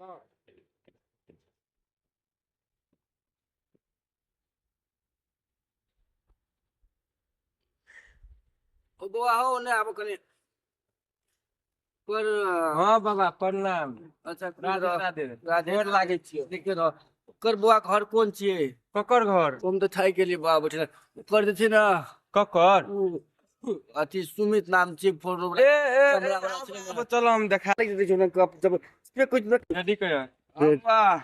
ओ बौआ हो ने आबो कनि पर। हँ बाबा, प्रणाम। अच्छा। राधे राधे। राधे। गोर लागै छियौ। देखियौ ने, ओकर बौआ घर कोन छियै? ककर घर? हम तऽ थाकि गेलियै बौआ बैठल। ओकर जे छै ने। ककर? ओ अथी सुमित नाम छियै, फोटो ए ए कैमरा वाला छै ने। आब चलो, हम देखा दै छै ने कप जब से कुछ रेडी कर। वाह।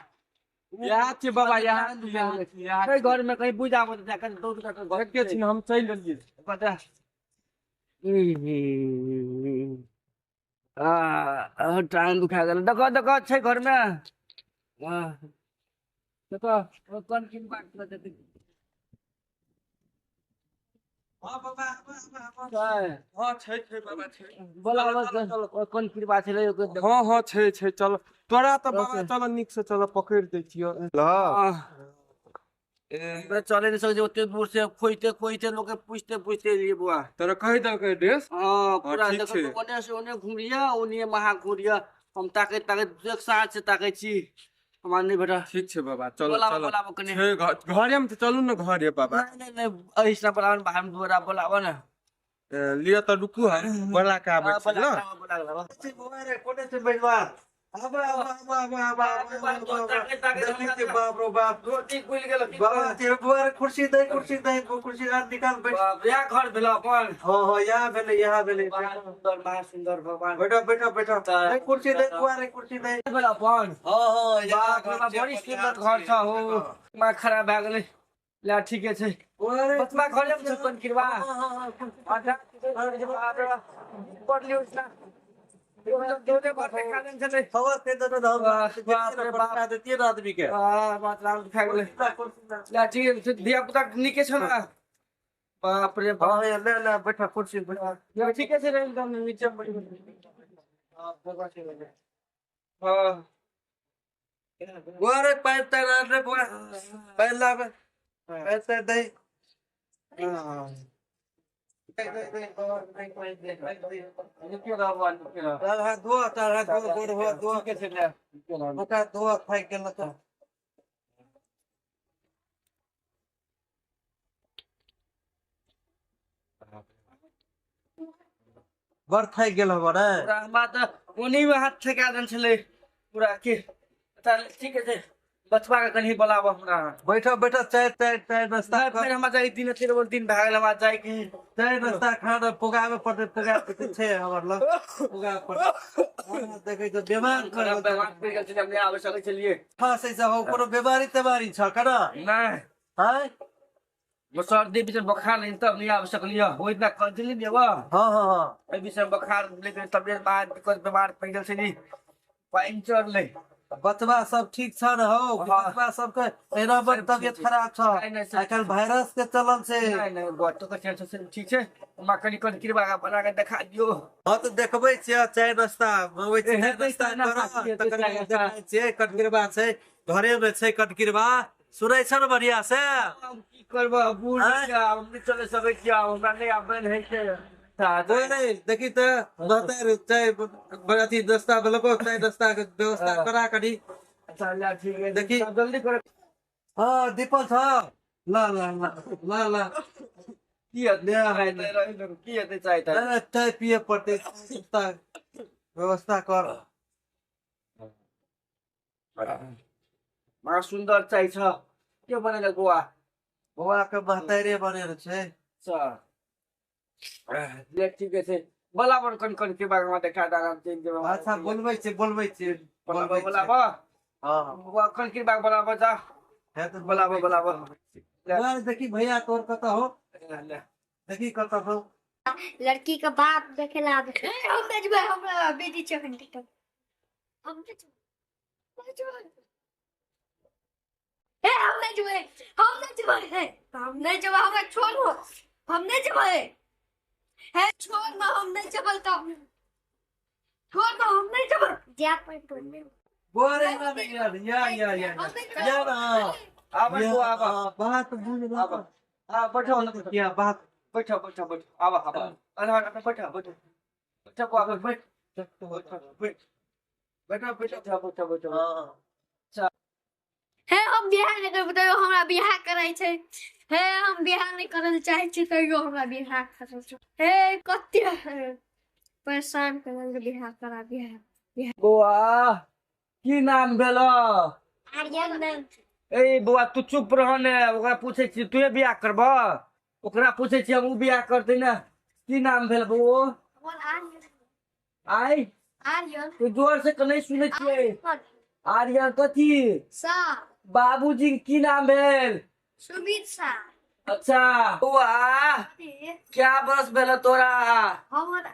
यहाँ छी बाबा, यहाँ छी, यहाँ छी, यहाँ छै घर में कहीं बुझ आबत जा कहीं दौड़ कऽ घर। एके छी, हम चलि गेलियै। पता आ टाइम दुखा गेल। देखो देखो, छै घर में? हाँ, देखो ओ कोन किन बात करत। हँ बाबा, आबऽ, आबऽ, आबऽ। छै? हँ, छै छै बाबा, छै। बोला। चलो, चलो। कोन कृपा छलै ओकर? हँ हँ, छै छै, चल तोरा तऽ बाबा। अच्छा। चल, नीक से चल, पकड़ि दै छियौ ल। ए। हमरा चले नहि सकै छै ओते दूर से, खोजते खोजते लोक के पूछते पूछते एलियै बौआ। तोरा कहि देलकै एड्रेस? हँ, पूरा। ठीक देखो छै। ओने से ओने घुमलियै, ओने महा घुमलियै, हम ताकैत ताकैत एक साँझ से ताकै छी, हमरा नहि भेटल। ठीक छै बाबा, चलो। बोलाबो। चलो। बोलाबो कनि। छै घरे मे तऽ, चलू ने घरे बाबा। नहि नहि नहि, एहिसँ बोलाबो ने, बाहर मे दुआरा बोलाबो ने। ए, लिअ तऽ, रुकू, हम बोला के आबै हाँ, छी। बोला। ल। बोला बोला। बौआ रे, कोने से बैठवा? आबा आबा आबा आबा आबा आबा आबा। देखै छियै, बाप रो बाप। रोटी खुलि गेल की? बाबा के बौआ रे, कुर्सी दे, कुर्सी दे, कुर्सी आर निकाल, बैठ। बाप, इएह घर भेल अपन? हाँ हाँ, यहाँ भेलै, यहाँ भेलै। बड़ा सुन्दर, महा सुन्दर भगवान। बैठो बैठो बैठो। दे कुर्सी दे बौआ रे, कुर्सी दे। भेल अपन? हाँ हाँ, यहाँ। बाप रे बाप, बड़ी सुन्दर घर छ हो। दिमाग खराब भए गेलै। ला, ठीके छै। बौआ रे। बचबा घरे मे छै कोन किरबा? हाँ हाँ हाँ। अच्छा, पढ़लियौ इतना। खबर के दे दे हम। बाप रे बाप। देतियै ने आदमी के। बात राम खा गेलै। ला, ठीक छै। धिया पुता नीके छ ने? बाप रे बाप। हाँ, ले ले, बैठो कुर्सी बैठो। ठीके छै रे, एकदम नीचे बैठ। हाँ। बौआ रे, पाइप तार आन रे बौआ, पाइप लाबे, पाइप तार दे। हाँ। नीके रह बौआ, नीके रह। तार हाथ धो, तार हाथ धो, गोड़ हो धो। ठीके छै, ले, नीके रह। ओकरा धो, थाकि गेल तऽ। बड़ थाकि गेल हबो रे। पूरा हमरा तऽ ओनी मे हाथ ठेका देने छलै पूरा के। अच्छा, ठीक छै, बचबा के कनि बोलाबऽ हमरा। बैठो बैठो, चाय चाय चाय नाश्ता। नहि, फेर हमरा जाइ दिन तेरह दिन भए गेल, हमरा जाइके। चाय नाश्ता खाना पुगाबे पड़तै, पुगाबे पड़तै, छै हमर लग, पुगाबे पड़तै। हाँ, देखै तऽ बेमार खराब बेमार पड़ि गेल छलै, हम नहि आबि सकै छलियै। खाँसै छ हौ, कोनो बेमारी तेमारी छ केना? नहि। आँय? सर्दी बीच बोखार नहीं तब नहीं आबि सकलियै। ओहि दिना कहली ने एबऽ। हाँ हाँ हाँ। एहि बीच में बोखार लेकिन तबियत बाहर दिक्कत, बीमार पड़ि गेल छली, पानि चढ़लै। बचबा सब ठीक छ ने हौ? हाँ। बचबा सबके एना बड़ सब तबियत ठीक छै। खराब छ। नहि नहि, सब आइ काल्हि वायरस के चलन छै। नहि नहि, बच्चो के छै, ठीक छै। हमरा कनि कनि कृपा बना के देखा दियौ। हाँ तऽ देखबै छियै, चाय नाश्ता मंगबै छियै। चाय हेतै नाश्ता चाय नाश्ता, करऽ, हेतै तकर चाय बाद नाश्ता। देखै छियै कटगिरबा छै घरे मे छै। कटगिरबा सुनै छ ने बढ़िया से? हम की करबै, बूढ़ आँय? छी, आब हम नहि चलि सकै छी, आब हमरा नहि आबे नहि छै। कोइ नहि देखी तऽ रहतै चाय अथी नाश्ता भेलको, चाय नाश्ता के व्यवस्था हाँ। करा कनी। अच्छा, ला, ठीक है। देखी। जल्दी करो। हाँ, दीपल छ, ल ल ल ल ल। की हेतै? ले चाय तऽ की हेतै चाय तऽ? नहि, चाय पिए पड़तै, नाश्ता व्यवस्था कर। बड़ा सुन्दर चाय छ, के बनेलक बौआ? बौआ के महतारे बनेने छै। अच्छा, ले, ठीके छै। बोलाबऽ कनि कनि के बारेमे देखा दादा चलि जेबै। अच्छा, बोलबै छियै, बोलबै छियै, बोलाबऽ। बोलबै छियै। बोलाबऽ। हाँ। बौआ, कनि कृपा बोलाबऽ जा। है तऽ। बोलाबऽ बोलाबऽ। बौआ रे, देखी भैया तोर कतऽ हो। ले, ले। देखी कतऽ हो। लड़की के बाप देखे ला आबै। हम नहि जेबै, हमरा बेटी छै एखन टिकटॉक। हम नहि जेबै, नहि जेबै। हे, हम नहि जेबै, हम नहि जेबै, हे, हम नहि जेबै, हमरा छोड़ो, हम नहि जेबै, हे, छोड़ ना, हम नहि जेबै, तऽ छोड़ ना, हम नहि जेबै, जाय पड़तौ। बौआ रे, ना ना, यार या या या। हम नहि जेबै। या ना। आबऽ या, बौआ, आबऽ। हाँ, बात बुझ ना। आबऽ, आ बैठो ने, बैठो। या बात। बैठो बैठो बैठो, आबऽ आबऽ, अरे अरे, बैठो बैठो बैठो बौआ, बैठ बैठ बैठ। बैठो बैठो। बैठो बैठो बैठो। हँ। हे, हम बियाह नहि करबै तैयो हमरा बियाह करै छै। हे, हम बियाह नहि करै लए चाहै छी तैयो हमरा बियाह करै छै। हे, कते परेशान करल, बियाह करा बियाह। बौआ, की नाम भेल? आर्यन नाम। ए बौआ, तू चुप रह ने, ओकरा पूछै छी, तूहे बियाह करब? ओकरा पूछै छी हम, ओ बियाह करतै ने। की नाम भेल बौओ? हमर आर्यन। आइ? आर्यन। तू जोर से नहि सुनै छियै। आर्यन। आर्यन कथी? शाह। बाबूजी के की नाम भेल? सुमित शाह। अच्छा बौआ, क्या बरस भेल तोरा? हमर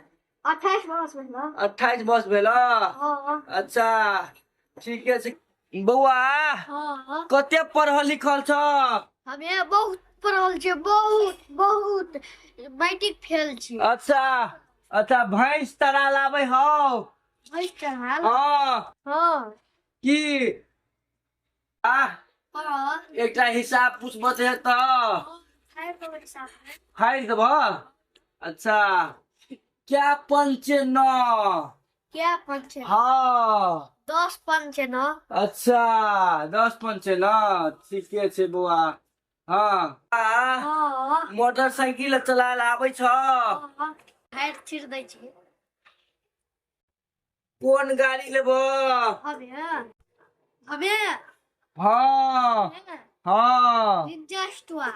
28 वर्ष भेल। 28 वर्ष भेल? हँ। अच्छा, ठीके छै बौआ। हँ। कते पढ़ल लिखल छ? हमे बहुत पढ़ल छियै, बहुत बहुत, मैट्रिक फेल छी। अच्छा अच्छा, भैंस तरा लाबै हौ? भैंस चढ़ाल? हँ। हँ। की आ हँ। एकटा हिसाब पूछबऽ छै तऽ? फाड़ि देबह। अच्छा, क्या पंचे नौ? क्या पंचे? हँ। 10 पंचे 9। अच्छा, 10 पंचे 9, ठीके छै बौआ। हँ। हँ। मोटरसाइकिल चलायल आबै छ? हँ, फाड़ि छीर दै छी। कोन गाड़ी लेबह? हमे हमे हँ हँ। Ninja store.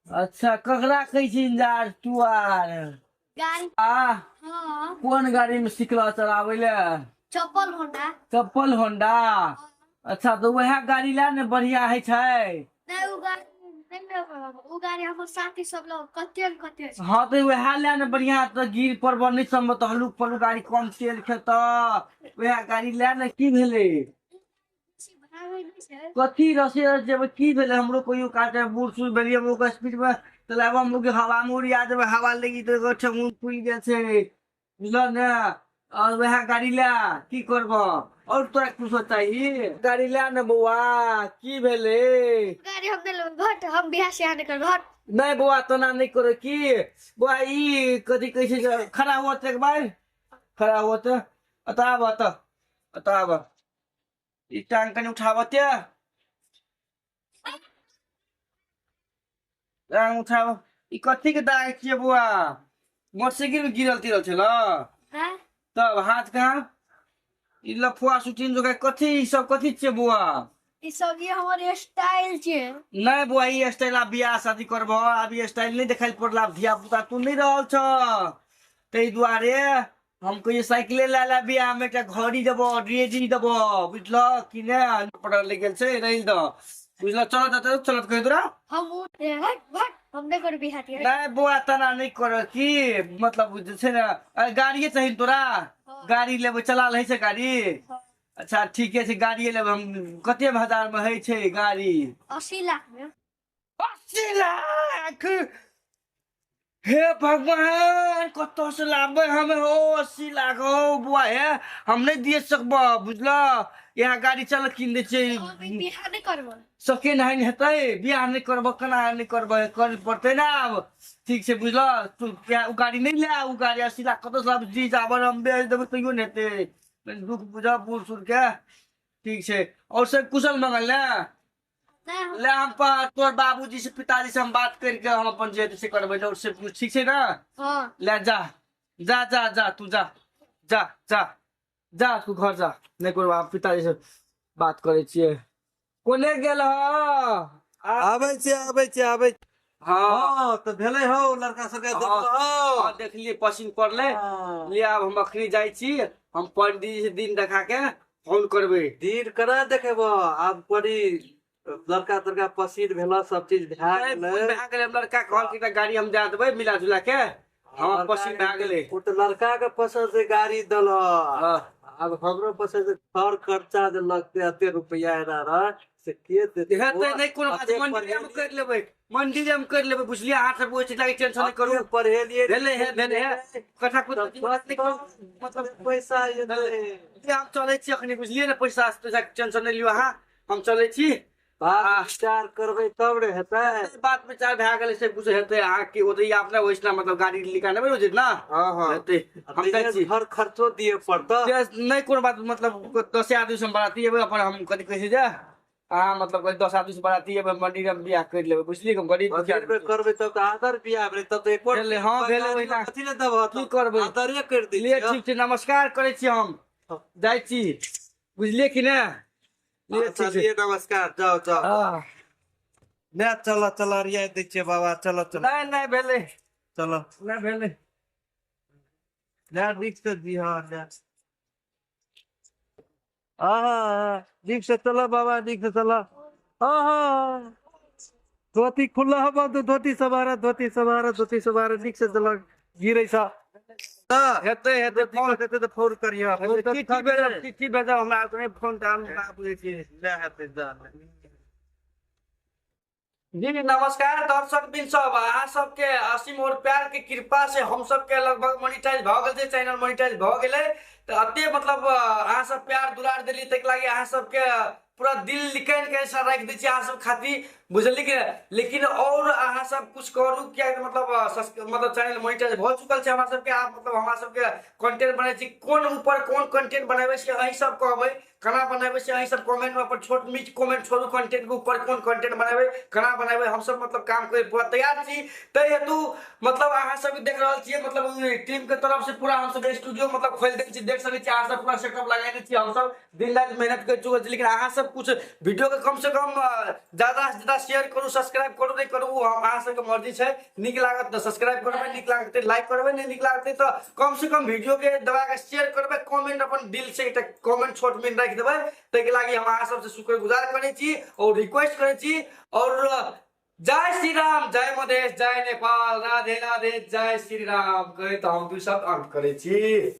अच्छा, ककरा कहै छी निंजा टुआर? गाड़ी। आ हँ। कोन गाड़ी में सिखल चलाबै ले? चप्पल होंडा। चप्पल होंडा? अच्छा, तऽ वएह गाड़ी लए ने, बढ़िया होइ छै। नहि, ओ गाड़ी नहि लेबै। ओ गाड़ी हमर साथी सब लग कते ने कते छै। हँ, तऽ वएह लए ने, बढ़िया तऽ गिर पड़ब नहि सम्भव, तऽ हल्लुक फल्लुक गाड़ी, कम तेल खेतऽ, वएह गाड़ी लए ने। की भेलै? बेसी भागै नहि छै। कथी रसे रस जेबै? की भेलै? हमरो कहियो काटे बूढ़ सूढ़ भेलियै, हमरो स्पीड मे चलाबऽ, हमरो के हवा मे उड़िया देबै, हवा लागि तऽ ठेहुन फुलि गेल छै, बुझल ने? और वएह गाड़ी लए, की करबऽ? और तोरा कुछो चाही? गाड़ी लए ने बौआ, की भेलै? गाड़ी हम नहि लेबै, घट, हम बियाह सियाह नहि करबै, हट। नहि बौआ, तना नहि करो। की बौआ, ई कथी कहै छै जे खड़ा हुआ तऽ एक बार खड़ा हुआ तऽ, एतऽ आबऽ, एतऽ एतऽ आबऽ, ई टांग कनि उठाबऽ ते, टांग उठाबऽ। ई कथी के दाग छियै बौआ? मोटरसाइकिल में गिरल तिरल छल? हैं? तब हाथ कहाँ? ई लफुआ सुटिन जोका कथी, ई सब कथी छियै बौआ? ई सब ये हमर स्टाइल छै। नहि बौआ, ई स्टाइल आब बियाह शादी करबह, आब ई स्टाइल नहि देखाइ पड़ल, आब धिया पुता तू नहि रहल छ, ताहि दुआरे हम कहियो साइकिले लए ले। बियाह में एकटा घड़ी देबो, रेडी देबो, बुझलह कि नहि? पढ़ल लिखल छै, रहि दह, बुझलह? चलत चलत चलत कहि तोरा। हम उ हट हट, हम नहि करबै बियाह तियाह। नहि बौआ, तना नहि कर। की मतलब जे छै ने, अरे गाड़िए चाही ने तोरा? गाड़ी लेबै, चला लै छै गाड़ी? अच्छा, ठीके छै, गाड़िए लेबै हम। कते हजार मे होइ छै गाड़ी? 80 लाख में। 80 लाख? हे भगवान, कतऽ से लाबे हम हो 80 लाख हो बुआ? हे, हम नहीं दिए सकब, बुझल? यहाँ गाड़ी चल, कीन दै छियै। हम अभी बियाह नहि करबै। सेकेंड हैंड हेतै। बियाह नहि करब? केना नहि करबै? करे पड़तै ने आब। ठीक छै, बुझल? तू ओ गाड़ी नहि ले, ओ गाड़ी 80 लाख कतऽ से लाब? जी जाबर हम बेच देबै तैयो नहि हेतै। दुख बुझ बूढ़ सूढ़ के। ठीक छै, और सब कुशल मंगल ने? नहि। ले, हम तोहर बाबूजी से, पिताजी से हम बात करके हम अपन जे हेतै से करबै। और सब कुछ ठीक छै ने? हँ। ले जा जा जा जा, तू जा जा जा जा, तू घर जा। नहि करब, हम पिताजी से बात करै छियै। कोने गेल ह? आबै छियै, आबै छियै, आबै। हँ। हँ, तऽ भेलै हौ लड़का सबके? हँ। देखलहो? हँ, देखलियै, पसीन पड़लै। हँ। ले, आब हम अखनी जाइ छी, हम पंडीजी से दिन देखा के फोन करबै। दिन कना देखेबो? आब बड़ी लड़का तड़का पसीन भेल, सब चीज भए नहि, गेलै। भए गेलै। हम लड़का कहलकै तऽ गाड़ी हम दए देबै मिला जुला के। हँ, पसीन भए गेलै। ओ तऽ लड़का के पसंद से गाड़ी देलह। हँ। आब हमरो पसंद से खर खर्चा जे लगतै, एते रुपैआ एना रह से के देतै? हेतै, नहि कोनो बात। एते मंदिरे मे पढ़ेलियै। करि लेबै, मंदिरे मे करि लेबै, बुझलियै? अहाँ सब ओहि चीज लागि टेंशन नहि करू। एते पढ़ेलियै। भेलै हे, भेलै हे कथा कुछ तब मतलब पैसा एतै। हम चलै छी अखनी, बुझलियै ने? पैसा पैसा के टेंशन नहि लियौ अहाँ, हम चलै छी। बात विचार करबै तब ने हेतै। बात विचार भए गेलै से कुछ हेतै अहाँके ओतै अपना ओहिना मतलब गाड़ी निकालने बुझै ना। हँ हँ। हेतै, हम जाइ छी। घर खर्चो दिए पड़तौ। नहि कोनो बात, मतलब 10 आदमी से बराती एबै अपन। हम कथी कहै छै जे अहाँ मतलब कथी 10 आदमी से बराती एबै, मंदिर में बियाह करि लेबै, बुझलियै? हम गरीब दुखिया मंदिर में करबै तब तऽ आदर बियाह भेलै, तब तऽ एको भेलै, हँ, भेलै ओहिना। कथी ले देबह? की करबै? आदरे करि दै लिए छियौ। ठीक छै, नमस्कार करै छी, हम जाइ छी, बुझलियै कि ने? लिए, ठीक छै। चलिए, नमस्कार, जाओ जाओ। हँ। नहि, चल चल, अरिया दै छियै बाबा, चल चल। नहि नहि भेलै। चल। नहि भेलै। ले, नीक से जी, हँ, ले, आहा, नीक से चल बाबा, नीक से चल। आहा, धोती खुल्ला हबा, धोती सवारा, धोती सवारा, धोती सवारा, नीक से चल, गिरै छ। हेतै हेतै, फोन हेतै तऽ फोन करिह। चिट्ठी भेजब, चिट्ठी भेजब हमरा नहि फोन तऽ हम ना बुझै छियै। ले, हेतै, जा ले। जी नमस्कार दर्शक बिन सब, अहाँ सबके असीम और प्यार के कृपा से हम सबके लगभग मोनिटाइज भऽ गेल छै, चैनल मोनिटाइज भऽ गेलै। तऽ एते मतलब अहाँ सब प्यार दुलार देली, ताहिके लागि अहाँ सबके पूरा दिल निकालि के ऐसा राखि दै छी अहाँ सब खातिर, बुझलियै कि नहि? लेकिन और अहाँ सब कुछ करू, कियाकि मतलब मतलब चैनल मोनिटाइज भऽ चुकल छै हमरा सबके। आब मतलब हमरा सबके कंटेंट बनै छी, कोन ऊपर कोन कंटेंट बनेबै से अहीं सब कहबै, केना बनेबै से अहीं सब कमेंट में अपन छोट मीठ कमेंट छोड़ू। कंटेंट के ऊपर कोन कंटेंट बनेबै, केना बनेबै, हमसब मतलब काम करे पूरा तैयार छी। ताहि हेतु मतलब अहाँ सब देख रहल छियै, मतलब टीम के तरफ से पूरा हमसब स्टूडियो मतलब खोलि देने छी, देख सकै छी अहाँ सब, पूरा सेटअप लगेने छी। हमसब दिन राति मेहनत कर चुकल छी, लेकिन अहाँ सब कुछ वीडियो के कम से कम ज्यादा से ज्यादा शेयर करू, सब्सक्राइब करू नहि करू, ओ हम अहाँ सबके मर्जी छै। नीक लागत तऽ सब्सक्राइब करबै, नीक लागतै लाइक करबै, नहि नीक लागतै तऽ कम से कम वीडियो के दबा के शेयर करबै, कमेंट अपन दिल से एकटा कमेंट छोट मिन राखि देबै। ताहिके लागि हम अहाँ सबसे शुक्रगुजार करै छी और रिक्वेस्ट करै छी। और जय श्री राम, जय मधेश, जय नेपाल, राधे राधे, जय श्री राम कहैत हम दू शब्द अंत करै छी।